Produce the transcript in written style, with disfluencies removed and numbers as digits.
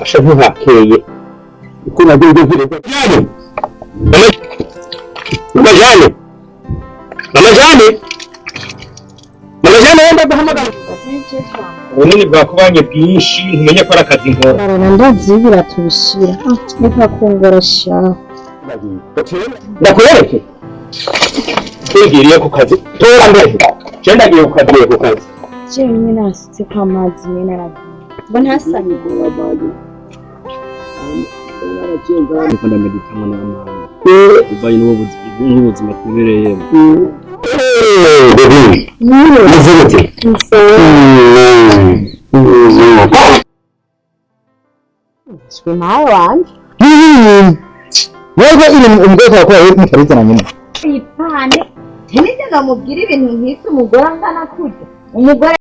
Asha ntuhakeye uko nagiye ugeze. Jane, mama Jane, mama Jane, mama Jane, wenda guhamagara. Ubunini bwakubanye bwinshi, ntumenye ko ari akazi nkora. Barara ndavyibira tubishira. Reka kungora sha. Ndakwereke twigiriye ku kazi, tora mbehe je ndagiye ku kazi, ku kazi. Jewe nyene nasutse ko amazi nyene aragiye. Ngo ntasane. Ndiko ndameditamwo n'amazi bivanye n'ubuzima twibereyemo. Baby, meze gute? Nawe wanje. Wewe iri umugore wakora wewe mutarizana nyuma. Ipane. Ntinigeze namubwira ibintu nk'ivyo, umugore angana kurya. Umugore